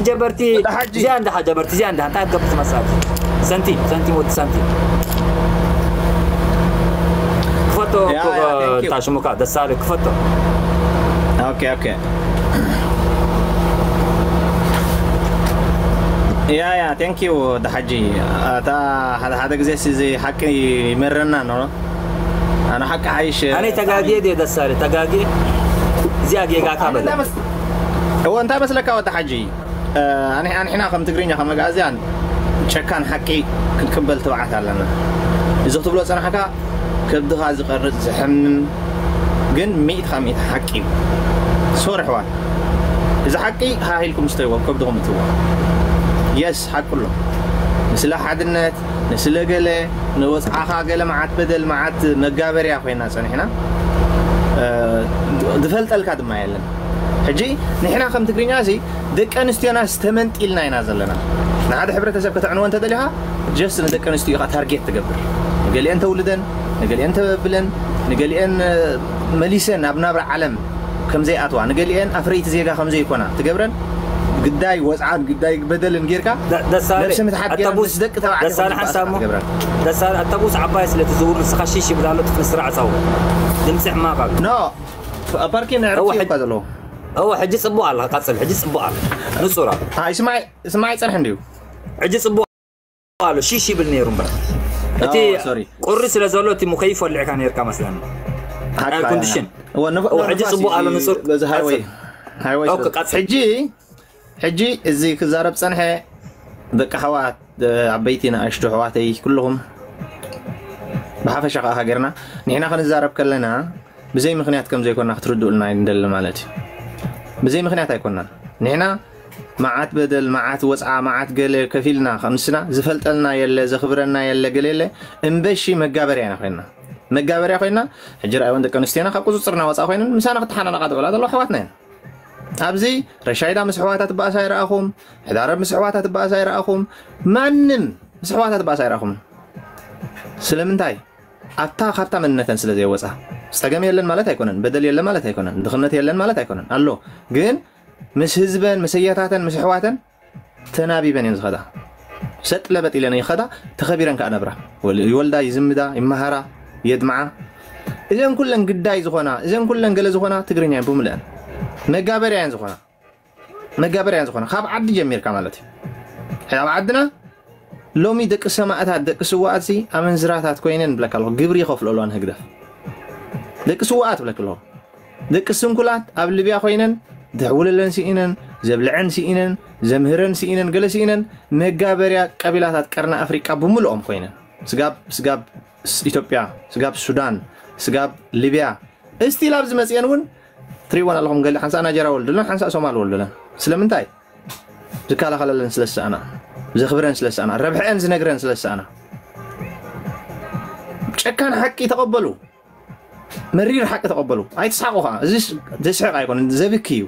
ጀበርቲ። እዚኣ እንዳ ጀበርቲ፣ እዚኣ እንዳ እንታይ ትገብር ትመስል? ሰንቲ ሰንቲ ወዲ ሰንቲ ክፈቶ። እንታይ ሽሙካ ደሳለ ክፈቶ። ኦኬ ኦኬ። ያ ያ፣ thank you። ወዲ ሓጂ፣ ኣታ ሓደ ሓደ ግዜ እዚ ሓቂ ይመረና ነው። ኣነ ሓቂ ሓይሽ። ኣነ ተጋግየ ደ ደሳለ ተጋግየ። እዚኣ ጌጋካ በለ። እዎ፣ እንታይ መስለካ ወዲ ሓጂ? ኣንሕና ከም ትግርኛ ከም ኣግኣዝያን ጨካን ሓቂ ክንቅበል ትብዓት ኣለና። እዚ ክትብሎ ጸናሕካ ከብድኻ ዝቐርጽ ዝሕምም ግን ሚእቲ ካብ ሚእቲ ሓቂ እዩ። ሶሪ ኣሕዋት፣ እዚ ሓቂ ሃሂልኩም ስተይዎ ከብድኹም እትዎ። የስ ሓቂ ኣሎ። ንስለ ሓድነት፣ ንስለ ገለ፣ ንወፅዓኻ ገለ መዓት በደል መዓት መጋበርያ ኮይና ጸኒሕና። ዝፈልጠልካ ድማ የለን። ሕጂ ንሕና ከም ትግርኛ እዚ ደቂ ኣንስትዮና ዝተመንጢልና ኢና ዘለና። ንሓደ ሕብረተሰብ ከተዕንዎ እንተደሊኻ ጀስት ንደቂ ኣንስትዮ ኢኻ ታርጌት ትገብር። ንገሊአን ተውልደን፣ ንገሊአን ተብለን፣ ንገሊአን መሊሰን ኣብ ናብራ ዓለም ከም ዘይኣትዋ፣ ንገሊአን ኣፍረይቲ ዜጋ ከም ዘይኮና ትገብረን። ግዳይ ወፅዓን ግዳይ በደልን ጌርካ ነብሲ ምትሓት ጌርካ ምስ ደቂ ተባዕትዮ ከም ዝባእሳ ትገብረን። ደሳለ ኣተቡስ ዓባይ ስለ ትዝውር ንስኻ ሽሽ ይብል ኣሎ። ትፍን ስራዕ ጻው ድምፂ ሕማቕ ኣሎ። ኖ ፓርኪን ዕርቂ እኳ ዘለዎ እወ ሕጂ ጽቡቕ ኣሎ። ቀጽል። ሕጂ ጽቡቕ ኣሎ። ንጹር ኣሎ። ስማይ ስማይ ጸንሕ እንዲዩ። ሕጂ ጽቡቕ ኣሎ። ሽሽ ይብል ነይሩ እምበር እቲ ቁሪ ስለ ዘሎ እቲ ሙከይፍ ወሊዕካ ነይርካ መስለኒ። ኤር ኮንዲሽን። ሕጂ ጽቡቕ ኣሎ። ንጹር። ሕጂ ሕጂ እዚ ክዛረብ ጸንሐ። ደቂ ኣሕዋት፣ ዓበይቲ ንኣሽቱ ኣሕዋተይ ኩልኹም፣ ብሓፈሻ ከዓ ሃገርና ንሕና ክንዛረብ ከለና ብዘይ ምኽንያት ከም ዘይኮና ክትርድኡልና ንደሊ ማለት እዩ። ብዘይ ምኽንያት ኣይኮናን። ንሕና መዓት በደል፣ መዓት ወፅዓ፣ መዓት ገለ ከፊልና ከምስና ዝፈልጠልና የለ፣ ዘኽብረና የለ፣ ገለ የለ። እምበሺ መጋበርያ ኢና ኮይንና። መጋበርያ ኮይንና። ሕጂ ረኣይወን ደቂ ኣንስትዮና ካብ ቁፅፅርና ወፃ ኮይነን ምሳና ክተሓናነቓ ዝውዕላ ዘለዋ ኣሕዋትና እየን። ኣብዚ ረሻይዳ ምስ ኣሕዋታ ትበኣሳ ይረኣኹም፣ ሕዳረብ ምስ ኣሕዋታ ትበኣሳ ይረኣኹም፣ ማንም ምስ ኣሕዋታ ትበኣሳ ይረኣኹም። ስለምንታይ? ኣብታ ካብታ መንነተን ስለ ዘይወፃ። ፀገም የለን ማለት ኣይኮነን፣ በደል የለን ማለት ኣይኮነን፣ ድኽነት የለን ማለት ኣይኮነን። ኣሎ ግን ምስ ህዝበን ምስ ኣያታተን ምስ ኣሕዋተን ተናቢበን እየን ዝኸዳ። ሰጥ ለበጥ ኢለን ይኸዳ፣ ተኸቢረን ከዓ ነብራ። ይወልዳ፣ ይዝምዳ፣ ይመሃራ፣ የድምዓ። እዘን ኩለን ግዳይ ዝኾና፣ እዘን ኩለን ገለ ዝኾና ትግርኛ እየን ብምልአን። መጋበርያ እየን ዝኾና። መጋበርያ እየን ዝኾና። ካብ ዓዲ ጀሚርካ ማለት እዩ። ኣብ ዓድና ሎሚ ደቂ ሰማእታት፣ ደቂ ስዋኣት ሲ ኣመንዝራታት ኮይነን ብለካ ኣለኹ። ግብሪ ይኸፍሎ ኣለዋ ንህግደፍ። ደቂ ስዋኣት ብለክ ኣለኹ። ደቂ ስንኩላት ኣብ ሊብያ ኮይነን ዘሕውለለን ስኢነን፣ ዘብልዐን ስኢነን፣ ዘምህረን ስኢነን፣ ገለ ስኢነን መጋበርያ ቀቢላታት ቀርኒ ኣፍሪቃ ብምልኦም ኮይነን። ስጋብ ስጋብ ኢትዮጵያ፣ ስጋብ ሱዳን፣ ስጋብ ሊብያ፣ እስቲል ኣብዚ መፅአን እውን ትሪእወን ኣለኹም። ገለ ሓንሳእ ናጀራ ወልዱለን፣ ሓንሳእ ሶማል ወልዱለን። ስለምንታይ? ዝከላኸለለን ስለ ዝሰኣና፣ ዘኽብረን ስለ ዝሰኣና፣ ረብሐአን ዝነግረን ስለ ዝሰኣና። ጨካን ሓቂ ተቐበሉ። መሪር ሓቂ ተቐበሉ። ኣይትስሓቑ ኸዓ። እዚ ዘስሕቕ ኣይኮነን፣ ዘብኪ እዩ።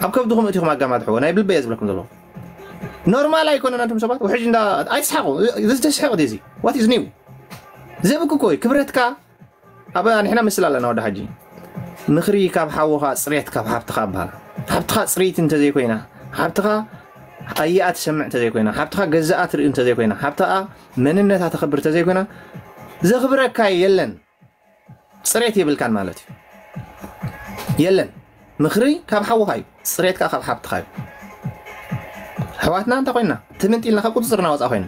ኣብ ከብድኹም እቲኹም ኣጋማድሕዎ። ናይ ብልበየ ዝብለኩም ዘለኹ። ኖርማል ኣይኮነን ኣንቱም ሰባት። ውሕጅ እንዳ ኣይትስሓቑ። እዚ ዘስሕቕ ድዩ እዚ? What is new? ዘብኪ እኮ እዩ። ክብረትካ ኣብ ንሕና ምስል ኣለና ወዲ ሓጂ። ምኽሪ ካብ ሓውኻ፣ ፅሬት ካብ ሓብትኻ ይበሃል። ሓብትኻ ፅሬት እንተዘይኮይና፣ ሓብትኻ ኣያኣ ትሰምዕ እንተዘይኮይና፣ ሓብትኻ ገዛኣ ትርኢ እንተዘይኮይና፣ ሓብትኻ መንነታ ተኸብር እንተዘይኮይና፣ ዘኽብረካ የለን። ፅሬት የብልካን ማለት እዩ። የለን። ምኽሪ ካብ ሓውኻ እዩ፣ ፅሬት ከዓ ካብ ሓብትኻ እዩ። ኣሕዋትና እንተ ኮይና ትምንጢልና ካብ ቁፅፅርና ወፃ ኮይኑ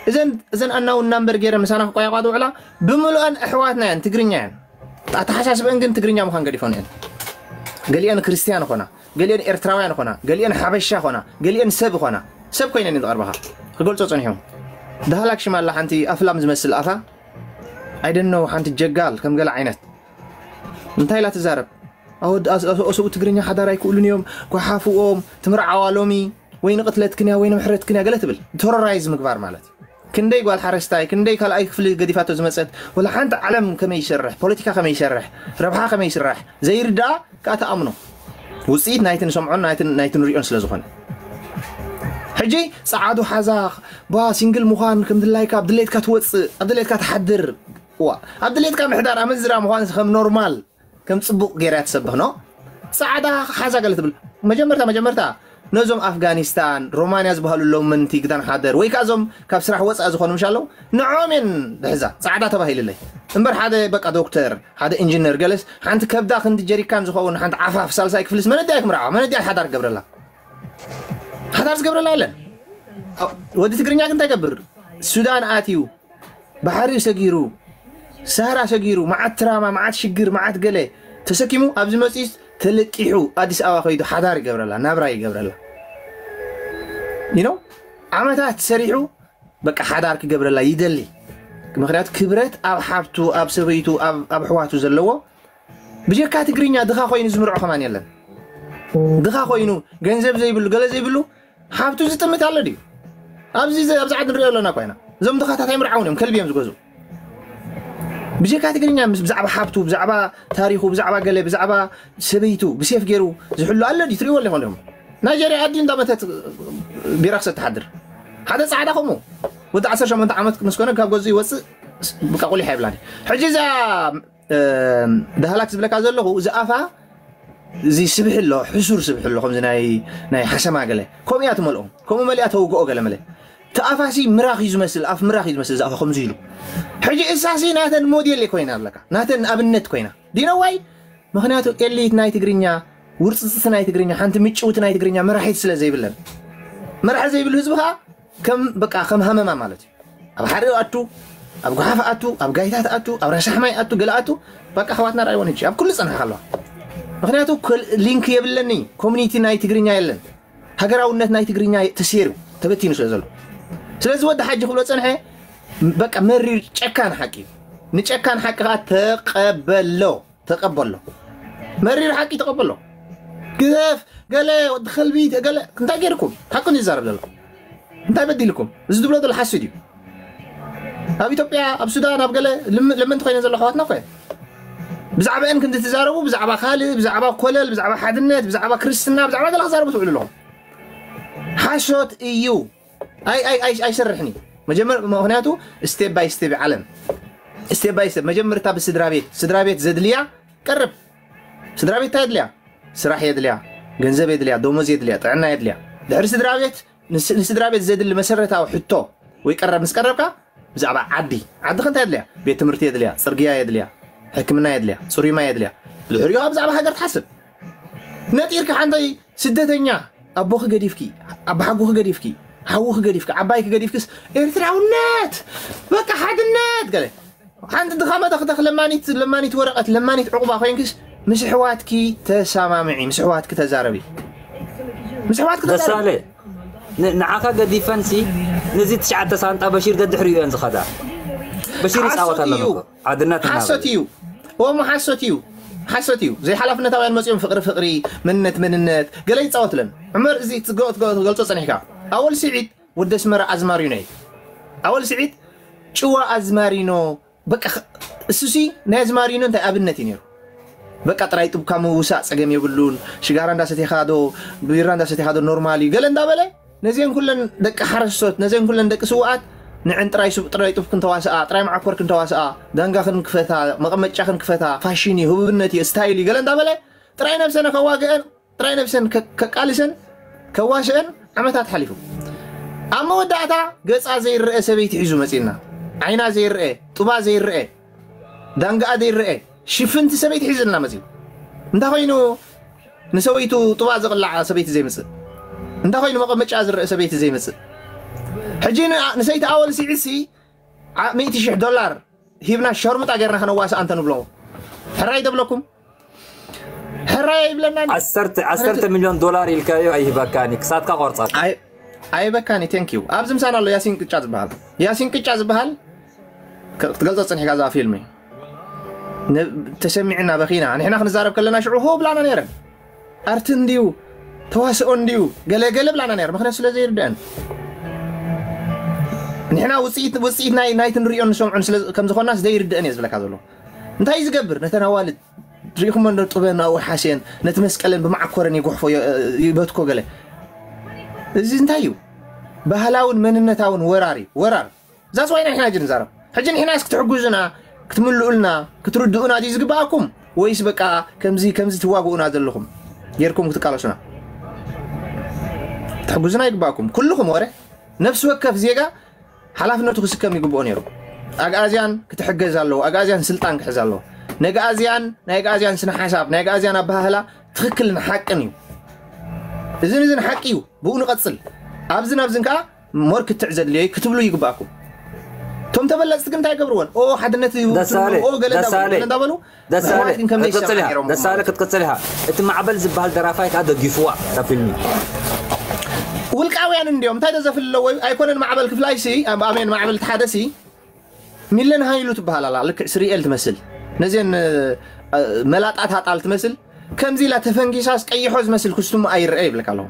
እዘን እዘን ኣናው እናንበር ገይረ ምሳና ክቆያቋ ዝውዕላ ብምሉኣን ኣሕዋትና እየን፣ ትግርኛ እየን። ኣተሓሳስበን ግን ትግርኛ ምዃን ገዲፎን እየን። ገሊአን ክርስትያን ኾና፣ ገሊአን ኤርትራውያን ኾና፣ ገሊአን ሓበሻ ኾና፣ ገሊአን ሰብ ኾና፣ ሰብ ኮይነን እየን ዝቐርባኻ። ክገልጾ ጸኒሑ። ዳህላክ ሽማ ኣላ ሓንቲ ኣፍላም ዝመስል ኣፋ። I don't know፣ ሓንቲ ጀጋል ከም ገለ ዓይነት እንታይ ኢላ ትዛረብ? ኣወድ ኣሰብኡ ትግርኛ ሓዳር ኣይክእሉን እዮም፣ ጓሓፍዎም፣ ትምርዓዋ ሎሚ ወይ ንቕትለትክን እያ ወይ ንምሕረትክን እያ ገለ ትብል። ተሮራይዝ ምግባር ማለት እዩ። ክንደይ ጓል ሓረስታይ፣ ክንደይ ካልኣይ ክፍሊ ገዲፋቶ ዝመጸት፣ ወላ ሓንቲ ዓለም ከመይ ይሰርሕ፣ ፖለቲካ ከመይ ይሰርሕ፣ ረብሓ ከመይ ይስራሕ ዘይርድኣ ከኣ ትኣምኖ። ውጽኢት ናይቲ ንሰምዖን ናይቲ ናይቲ ንሪኦን ስለ ዝኾነ። ሕጂ ጸዓዱ ሓዛ ባ ሲንግል ምዃን ከም ድላይካ ኣብ ድሌትካ ትወጽእ፣ ኣብ ድሌትካ ትሓድር። ዋ ኣብ ድሌትካ ምሕዳር ኣመንዝራ ምዃን ከም ኖርማል ከም ጽቡቕ ገይራ ትሰብኽ ኖ። ጻዕዳ ሓዛ ገለ ትብል። መጀመርታ መጀመርታ ነዞም ኣፍጋኒስታን ሮማንያ ዝበሃሉ ሎምንቲ ግዳን ሓደር ወይ ከዓ እዞም ካብ ስራሕ ወፃእ ዝኾኑ ምሻለው ንዖም እየን ድሕዛ ፃዕዳ ተባሂልለይ እምበር ሓደ በቃ ዶክተር ሓደ ኢንጂነር ገለስ ሓንቲ ከብዳ ክንዲ ጀሪካን ዝኸውን ሓንቲ ዓፋፍ ሳልሳይ ክፍልስ መነዲያ ክምርዓዋ መነዲያ ሓዳር ክገብረላ ሓዳር ዝገብረላ የለን። ወዲ ትግርኛ ግን እንታይ ገብር ሱዳን ኣትዩ ባሕሪ ሰጊሩ ሳህራ ሰጊሩ መዓት ትራማ መዓት ሽግር መዓት ገለ ተሰኪሙ ኣብዚ መፂስ ተለቂሑ ኣዲስ ኣበባ ከይዱ ሓዳር ይገብረላ ናብራ ይገብረላ you know ዓመታት ሰሪሑ በቃ ሓዳር ክገብረላ ይደሊ ምክንያቱ ክብረት ኣብ ሓብቱ ኣብ ሰበይቱ ኣብ ኣሕዋቱ ዘለዎ ብጀካ ትግርኛ ድኻ ኮይኑ ዝምርዖ ከማን የለን ድኻ ኮይኑ ገንዘብ ዘይብሉ ገለ ዘይብሉ ሓብቱ ዝጥምት ኣሎ ድዩ ኣብዚ ኣብዚ ዓዲ ንሪኦ ኣለና ኮይና እዞም ድኻታት ኣይምርዓውን እዮም ከልቢ እዮም ዝገዝኡ ብጀካ ትግርኛ ምስ ብዛዕባ ሓብቱ ብዛዕባ ታሪኹ ብዛዕባ ገለ ብዛዕባ ሰበይቱ ብሴፍ ገይሩ ዝሕሉ ኣሎ ድዩ ትሪእዎ ኣለኹም ዲኹም ናይጀርያ ኣዲ እንዳመተት ቢራ ክሰት ትሓድር ሓደ ፃዕዳ ከምኡ ወዲ 18 ዓመት ምስ ኮነ ካብ ገዙ ይወፅእ ብቃ ቁሊሕ ኣይብላን ሕጂ እዛ ዳህላክ ዝብለካ ዘለኹ እዚ ኣፋ እዚ ስብሒ ኣሎ ሕሱር ስብሒ ኣሎ ከምዚ ናይ ናይ ሓሰማ ገለ ከምኡ እያ ትመልኦ ከምኡ መሊኣ ተውግኦ ገለ መለ እቲ ኣፋሲ ምራኽ እዩ ዝመስል ኣፍ ምራኽ እዩ ዝመስል እዚ ኣፋ ከምዚ ኢሉ ሕጂ እሳሲ ናተን ሞዴል ኮይና ኣለካ ናተን ኣብነት ኮይና ዲነዋይ ምክንያቱ ኤሊት ናይ ትግርኛ ውርፅፅቲ ናይ ትግርኛ ሓንቲ ምጭውቲ ናይ ትግርኛ መራሒት ስለ ዘይብለን መራሒ ዘይብሉ ህዝቢ ከዓ ከም በቃ ከም ሃመማ ማለት እዩ ኣብ ሓደ ኣቱ ኣብ ጓሓፍ ኣቱ ኣብ ጋይታት ኣቱ ኣብ ረሳሕ ማይ ኣቱ ገለ ኣቱ በቃ ኣሕዋትና ራይወን ሕጂ ኣብ ኩሉ ፀንሓ ኣለዋ ምክንያቱ ሊንክ የብለኒ ኮሚኒቲ ናይ ትግርኛ የለን ሃገራውነት ናይ ትግርኛ ተሴሩ ተበቲኑ ስለ ዘሎ ስለዚ ወዲ ሓጂ ክብሎ ፀንሐ በቃ መሪር ጨካን ሓቂ ንጨካን ሓቂ ከዓ ተቀበሎ ተቀበሎ መሪር ሓቂ ተቀበሎ ግደፍ ገለ ወዲ ከልቢ ገለ እንታይ ገይርኩም ሓቁን ይዛረብ ዘሎ እንታይ በዲልኩም እዚ ዝብሎ ዘሎ ሓስድ እዩ ኣብ ኢትዮጵያ ኣብ ሱዳን ኣብ ገለ ለመንቲ ኮይነ ዘሎ ኣሕዋትና ኮ ብዛዕባአን ክንዲ ትዛረቡ ብዛዕባ ካልእ ብዛዕባ ኮለል ብዛዕባ ሓድነት ብዛዕባ ክርስትና ብዛዕባ ገለ ክዛረቡ ትውዕሉ ኣለኹም ሓሶት እዩ ኣይሰርሕን እዩ መጀመር ምክንያቱ step by step ዓለም step by step መጀመርታ ብስድራ ቤት ስድራ ቤት ዘድልያ ቀርብ ስድራ ቤት እንታይ የድልያ ስራሕ የድልያ ገንዘብ የድልያ ደሞዝ የድልያ ጥዕና የድልያ ድሕሪ ስድራ ቤት ንስድራ ቤት ዘድሊ መሰረታዊ ሕቶ ወይ ቀረብ ምስ ቀረብካ ብዛዕባ ዓዲ ዓዲ ከንታይ የድልያ ቤት ትምህርቲ የድልያ ፅርግያ የድልያ ሕክምና የድልያ ፅሩይ ማይ የድልያ ድሕሪኡ ብዛዕባ ሃገር ትሓስብ ነጢርካ ሓንታይ ስደተኛ ኣቦኺ ገዲፍኪ ኣባሓጎኺ ገዲፍኪ ሓውኺ ገዲፍኪ ዓባይኪ ገዲፍክስ ኤርትራውነት በቃ ሓድነት ገለ ሓንቲ ድኻ መተኽተኽ ለማኒት ለማኒት ወረቐት ለማኒት ዕቑባ ኮይንክስ ምስ ኣሕዋትኪ ተሰማምዒ ምስ ኣሕዋትኪ ተዛረቢ ምስ ኣሕዋትኪ ተዛረቢ ደሳለ ንዓኻ ገዲፈንሲ ነዚ ትሽዓተ ሳንጣ በሺር ደድሕሪኡ እየን ዝኸዳ በሺር ይፃወት ኣለዎ ዓድና ትናበል ሓሶት እዩ እሞ ሓሶት እዩ ሓሶት እዩ ዘይሓላፍነታውያን መፅኦም ፍቅሪ ፍቅሪ መንነት መንነት ገለ ይፃወትለን ዑመር እዚ ትገልፆ ፀኒሕካ ኣወል ስዒድ ወዲ ኣስመራ ኣዝማሪኖ እዩ ኣወል ስዒድ ጭዋ ኣዝማሪኖ በቃ እሱሲ ናይ ኣዝማሪኖ እንታይ ኣብነት እዩ ነይሩ በቃ ጥራይ ጥብካ ምውሳእ ፀገም የብሉን ሽጋራ እንዳሰቴኻዶ ቢራ እንዳሰቴኻዶ ኖርማል እዩ ገለ እንዳበለ ነዚአን ኩለን ደቂ ሓረስቶት ነዚአን ኩለን ደቂ ስውኣት ንዕን ጥራይ ሱብ ጥራይ ጡፍ ክንተዋስኣ ጥራይ መዓኮር ክንተዋስኣ ዳንጋ ክንክፈታ መቐመጫ ክንክፈታ ፋሽን እዩ ህቡብነት እዩ ስታይል እዩ ገለ እንዳበለ ጥራይ ነብሰነ ከዋግአን ጥራይ ነብሰን ከቃልሰን ከዋስአን ዓመታት ሓሊፉ ኣብ መወዳእታ ገፃ ዘይረአ ሰበይቲ ሒዙ መፂልና ዓይና ዘይረአ ጡባ ዘይረአ ዳንጋኣ ዘይረአ ሽፍንቲ ሰበይቲ ሒዝልና መፂኡ እንታይ ኮይኑ ንሰበይቱ ጥባ ዘቕላዓ ሰበይቲ ዘይምፅእ እንታይ ኮይኑ መቐመጫ ዝረአ ሰበይቲ ዘይምፅእ ሕጂ ንሰይቲ ኣወል ስዒድሲ ሚእቲ ሽሕ ዶላር ሂብና ሸርሙጣ ጌርና ከነዋስኣ እንተ ንብሎ ሕራይ ደብለኩም ሕራይ ይብለና ዓሰርተ ሚልዮን ዶላር ኢልካዮ ኣይህበካኒ ክሳትካ ቆርፃ ኣይበካኒ ቴንክ ዩ ኣብዚ ምሳና ኣሎ ያሲን ቅጫ ዝበሃል ያሲን ቅጫ ዝበሃል ክትገልፆ ፅኒሕካ እዛ ፊልም ተሰሚዕና በኺና ንሕና ክንዛረብ ከለና ሽዑ ሆ ብላና ነይረን ኣርቲ እንድዩ ተዋስኦ እንድዩ ገለገለ ብላና ነይረ ምክንያቱ ስለ ዘይርድአን ንሕና ውፅኢት ውፅኢት ናይ ናይቲ ንሪኦን ንሰምዖን ስለ ከም ዝኾናስ ዘይርድአን እየ ዝብለካ ዘሎ እንታይ እዩ ዝገብር ነተን ኣዋልድ ሪኢኹሞ እንዶ ጥበን ኣውሓስየን ነቲ መስቀለን ብማዓኮረን ይጉሕፎ ይበትኮ ገለ እዚ እንታይ እዩ ባህላውን መንነታውን ወራር እዩ ወራር እዛስ ዋይና ንሕና ሕጂ ንዛረብ ሕጂ ንሕናስ ክትሕግዙና ክትምልኡልና ክትርድኡና ድዩ ዝግበኣኩም ወይስ በቃ ከምዚ ከምዚ ትዋግኡና ዘለኹም ጌርኩም ክትቃለሱና ክትሕግዙና ይግባእኩም። ኩልኹም ወረ ነፍሲ ወከፍ ዜጋ ሓላፍነቱ ክስከም ይግብኦ ነይሩ። ኣግኣዝያን ክትሕገዝ ኣለዎ። ኣግኣዝያን ስልጣን ክሕዝ ኣለዎ። ነግኣዝያን ናይ ኣግኣዝያን ስነ ሓሳብ ናይ ኣግኣዝያን ኣበሃህላ ትኽክልን ሓቅን እዩ። እዝን እዝን ሓቂ እዩ። ብኡ ንቐጽል። ኣብዝን ኣብዝን ከዓ ሞር ክትዕ ዘድልዮ ክትብሉ ይግባእኩም። እቶም ተበለፅቲ ግን እንታይ ይገብርዎን? ኦ ሓድነት ይብሉ፣ ደሳለ፣ ኦ ገለ እንዳበሉ፣ ደሳለ፣ ገለ እንዳበሉ ደሳለ፣ ኣሕዋት ግን ከመይ ክትቅጽል ኢኻ፣ ይሰማዕ ነይሮም ደሳለ ማለት? ክትቅጽል ኢኻ። እቲ ማዕበል ዝበሃል ደራፋይ ከዓ ደጊፍዋ እታ ፊልሚ። ውልቃውያን እንዲዮም እንታይ ተዘፍልሎ ወይ ኣይኮነን ማዕበል ክፍላይ ሲ ኣብ ኣሜን ማዕበል ሓደ ሲ ሚለን ሃይሉ ትበሃል ኣላ። ልክዕ ስሪኤል ትመስል፣ ነዚን እ፣ መላጣት ኣጣል ትመስል። ከምዚ ኢላ ተፈንጊሳስ ቀይሖ ዝመስል ኩስቱም ኣይረአ ይብለካ ኣለኹ።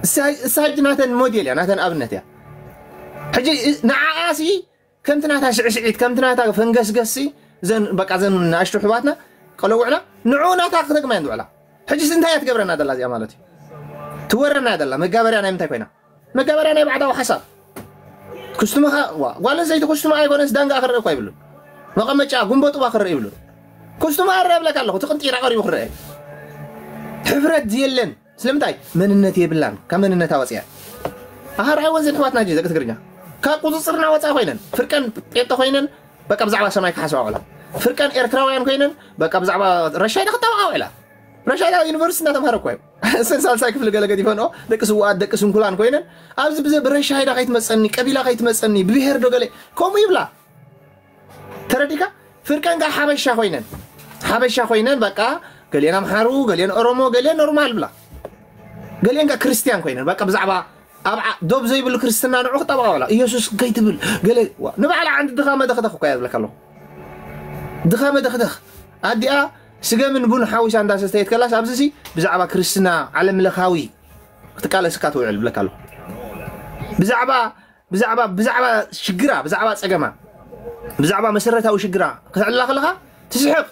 እሳ እሳ ሕጂ ናተን ሞዴል እያ፣ ናተን ኣብነት እያ። ሕጂ እ፣ ንዓኣ ሲ ከምቲ ናታ ስዕስዒት ከምቲ ናታ ፈንገስገሲ፣ ዘን በቃ ዘን ንኣሽቱ ኣሕዋትና ቀለውዕና ንዑ ናታ ክጠቅማ እየን ዝውዕላ። ሕጂስ እንታይ እያ ትገብረና ዘላ እዚኣ ማለት እዩ? ትወረና እያ ዘላ። መጋበርያ ናይ ምንታይ ኮይና? መጋበርያ ናይ ባዕዳዊ ሓሳብ። ኩስቱምኻ ዋ፣ ጓል ኣንስተይቲ ኩስቱማ ኣይኮነስ ዳንጋ ክርኢ እኳ ይብሉን። መቐመጫ ጉንበጥባ ክርኢ ይብሉን። ኩስቱማ ኣረ እብለካ ኣለኹ፣ ትቕንጢራ ቀሪቡ ክረአ። ሕፍረት የለን። ስለምንታይ? መንነት የብላን። ካብ መንነታ ወፂኣ። ኣሃር ኣይወንዝን ኣሕዋትና ጂ ደቂ ትግርኛ ካብ ቁፅፅርና ወፃ ኮይነን፣ ፍርቀን ጴንጠ ኮይነን በቃ ብዛዕባ ሰማይ ክሓስባ ውዕላ። ፍርቀን ኤርትራውያን ኮይነን በቃ ብዛዕባ ረሻይዳ ክጣበቃ ውዕላ። ረሻይዳ ዩኒቨርሲቲ እናተምሃረ እኮ እዩ። እሰን ሳልሳይ ክፍሊ ገለ ገዲፈንኦ፣ ደቂ ስውኣት፣ ደቂ ስንኩላን ኮይነን፣ ኣብዚ ብዘ-፣ ብረሻይዳ ከይትመፀኒ፣ ቀቢላ ከይትመፀኒ፣ ብብሄር ዶ ገለ፣ ከምኡ ይብላ። ተረዲካ? ፍርቀን ከዓ ሓበሻ ኮይነን፣ ሓበሻ ኮይነን በቃ ገሊአን ኣምሓሩ፣ ገሊአን ኦሮሞ፣ ገሊአን ኖርማል ብላ። ገሊአን ከዓ ክርስትያን ኮይነን በቃ ብዛዕባ ኣብ ዓ-፣ ዶብ ዘይብሉ ክርስትና ንዑ ክጠባባላ። ኢየሱስ ከይትብል ገለ ዋ፣ ንባዕላ ዓንዲ ድኻ መደኽደኽ እኳ እያ ዝብለካ ኣለኹ። ድኻ መደኽደኽ። ኣዲኣ ስገምን ቡን ሓዊሳ እንዳሰተየት ከላስ ኣብዚ ሲ ብዛዕባ ክርስትና ዓለም ለኻዊ ክትቃለስ እካ ትውዕል ብለካ ኣለኹ። ብዛዕባ፣ ብዛዕባ፣ ብዛዕባ ሽግራ፣ ብዛዕባ ጸገማ፣ ብዛዕባ መሰረታዊ ሽግራ ክትዕላ ከለኻ ትስሕቕ።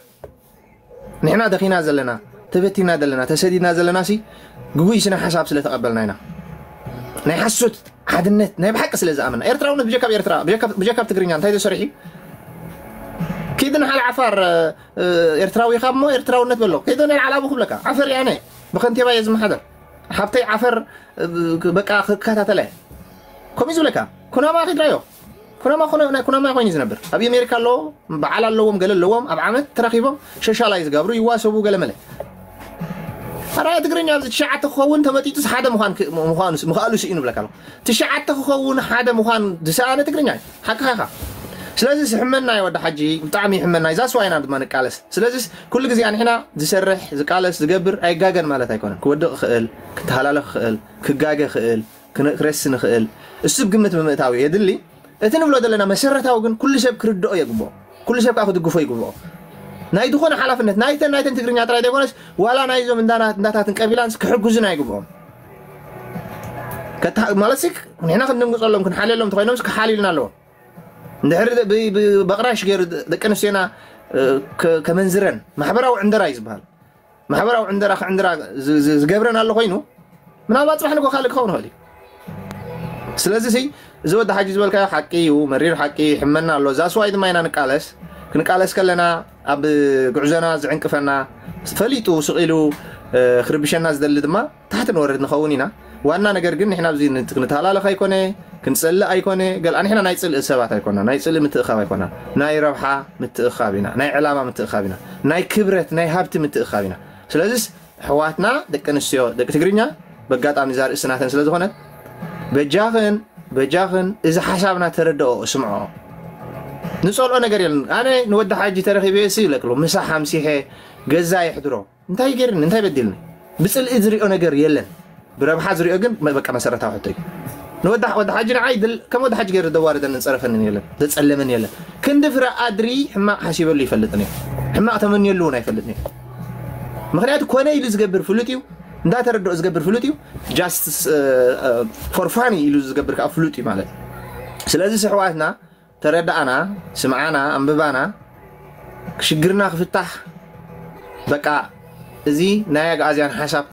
ንሕና ደኺና ዘለና፣ ተበቲና ዘለና፣ ተሰዲድና ዘለና ሲ ግጉይ ስነ ሓሳብ ስለ ተቐበልና ኢና። ናይ ሓሶት ሓድነት ናይ ብሓቂ ስለ ዝኣመና። ኤርትራውነት ብጀካብ ኤርትራ፣ ብጀካብ፣ ብጀካብ ትግርኛ እንታይ ተሰሪሑ? ኪድ ንሓል ዓፋር፣ እ፣ እ፣ ኤርትራዊ ኢኻ እሞ ኤርትራውነት በሎ። ከይዶ ናይ ዓላቡ ክብለካ። ዓፈር እየ ኣነ። ብኸንቲባ እየ ዝመሓደር። ሓብተይ ዓፈር፣ እ፣ በቃ ክከታተለ። ከምኡ ዝብለካ። ኩናማ ኺድራዮ። ኩናማ ኮነ-፣ ናይ ኩናማ ኮይኑ ዝነብር። ኣብ ኣሜሪካ ኣለዎ፣ በዓል ኣለዎም፣ ገለ ኣለዎም፣ ኣብ ዓመት ተራኺቦም ሸሻላይ ዝገብሩ፣ ይዋሰቡ፣ ገለ መለ። ኣራያ ትግርኛ ኣብዚ ትሽዓተ ክኸውን ተመጢጡስ ሓደ ምዃን ክ-፣ ምዃኑ ስ-፣ ምኽኣሉ ስኢኑ ብለካ ኣለኹ። ትሽዓተ ክኸውን ሓደ ምዃን ዝሰኣነ ትግርኛ እዩ። ሓቅኻ ኢኻ። ስለዚ ስሕመና እዩ ወዲ ሓጂ፣ ብጣዕሚ ይሕመና እዩ። ዛስ ዋይና ድማ ንቃለስ። ስለዚስ ኩሉ ግዜ ኣንሕና ዝሰርሕ፣ ዝቃለስ፣ ዝገብር ኣይጋገን ማለት ኣይኮነን። ክወድቕ ይኽእል፣ ክተሃላለኽ ይኽእል፣ ክጋገ ይኽእል፣ ክን-፣ ክረሲ ንኽእል። እሱ ግምት ብምእታው የድሊ። እቲ ንብሎ ዘለና መሰረታዊ ግን ኩሉ ሰብ ክርድኦ የግብኦ። ኩሉ ሰብ ከዓ ክድግፎ ይግብኦ። ናይ ዝኾነ ሓላፍነት ናይተን ናይተን ትግርኛ ጥራይ ዘይኮነስ ዋላ ናይዞም እንዳና-፣ እንዳታትን ቀቢላንስ ክሕግዙና ይግብኦም። ከታ-፣ ማለት ሲ ንሕና ክንድንግጸሎም ክንሓልየሎም እንተኮይኖምስ ክሓልዩልና ኣለዎም። እንድሕር ብ-፣ ብ-፣ በቕራሽ ገይሩ ደቂ ኣንስትዮና፣ እ፣ ከ-፣ ከመንዝረን ማሕበራዊ ዕንደራ እዩ ዝበሃል። ማሕበራዊ ዕንደራ ክዕንድራ ዝ-፣ ዝ-፣ ዝገብረን ኣሎ ኮይኑ ምናልባት ጽባሕ ንግሆ ካልእ ክኸውን ይኽእል እዩ። ስለዚ ሲ እዚ ወዲ ሓጂ ዝበልካዮ ሓቂ እዩ፣ መሪር ሓቂ ይሕመና ኣሎ። ዛስዋይ ድማ ኢና ንቃለስ። ክንቃለስ ከለና ኣብ ጉዕዞና ዝዕንቅፈና ፈሊጡ ስቕ ኢሉ፣ እ፣ ክርብሸና ዝደሊ ድማ ታሕቲ ንወርድ ንኸውን ኢና። ዋና ነገር ግን ንሕና ኣብዚ ንት-፣ ክንተሃላለኽ ኣይኮነ፣ ክንጸልእ ኣይኮነ፣ ገል-፣ ንሕና ናይ ጽልኢ ሰባት ኣይኮና፣ ናይ ጽልኢ ምትእኻብ ኣይኮና፣ ናይ ረብሓ ምትእኻብ ኢና፣ ናይ ዕላማ ምትእኻብ ኢና፣ ናይ ክብረት፣ ናይ ሃብቲ ምትእኻብ ኢና። ስለዚስ ኣሕዋትና ደቂ ኣንስትዮ፣ ደቂ ትግርኛ፣ በጋጣሚ እዛ ርእሲ ናተን ስለ ዝኾነት፣ በጃኽን፣ በጃኽን እዚ ሓሳብና ተረድኦ፣ ስምዖ። ንጸልኦ ነገር የለን። ኣነ ንወዲ ሓጂ ተረኺበ ሲ ይብለክሎ፣ ምሳሕ ኣምሲሐ ገዛ የሕድሮ። እንታይ ገይርኒ? እንታይ በዲልኒ? ብጽልኢ ዝሪኦ ነገር የለን። ብረብሓ ዝሪኦ ግን መ-፣ በቃ መሰረታዊ ሕቶ እዩ። ንወዲ ሓ-፣ ወዲ ሓጂ ንዓይ ድል-፣ ከም ወዲ ሓጂ ገይሩ ዘዋረደንን ዝጸረፈንን የለን፣ ዘጸለመን የለን። ክንዲ ፍረ ኣድሪ ሕማቕ ሓሲበሉ ይፈልጥን እዩ። ሕማቕ ተመንየሉ እውን ኣይፈልጥን እዩ። ምኽንያቱ ኮነ ኢሉ ዝገብር ፍሉጥ እዩ፣ እንዳተረድኦ ዝገብር ፍሉጥ እዩ። ጃስትስ፣ እ፣ እ፣ ፎር ፋኒ ኢሉ ዝገብር ከዓ ፍሉጥ እዩ ማለት እዩ። ስለዚ ኣሕዋትና ተረዳኣና፣ ስምዓና፣ ኣንብባና፣ ሽግርና ክፍታሕ በቃ እዚ ናይ ኣግኣዝያን ሓሳብ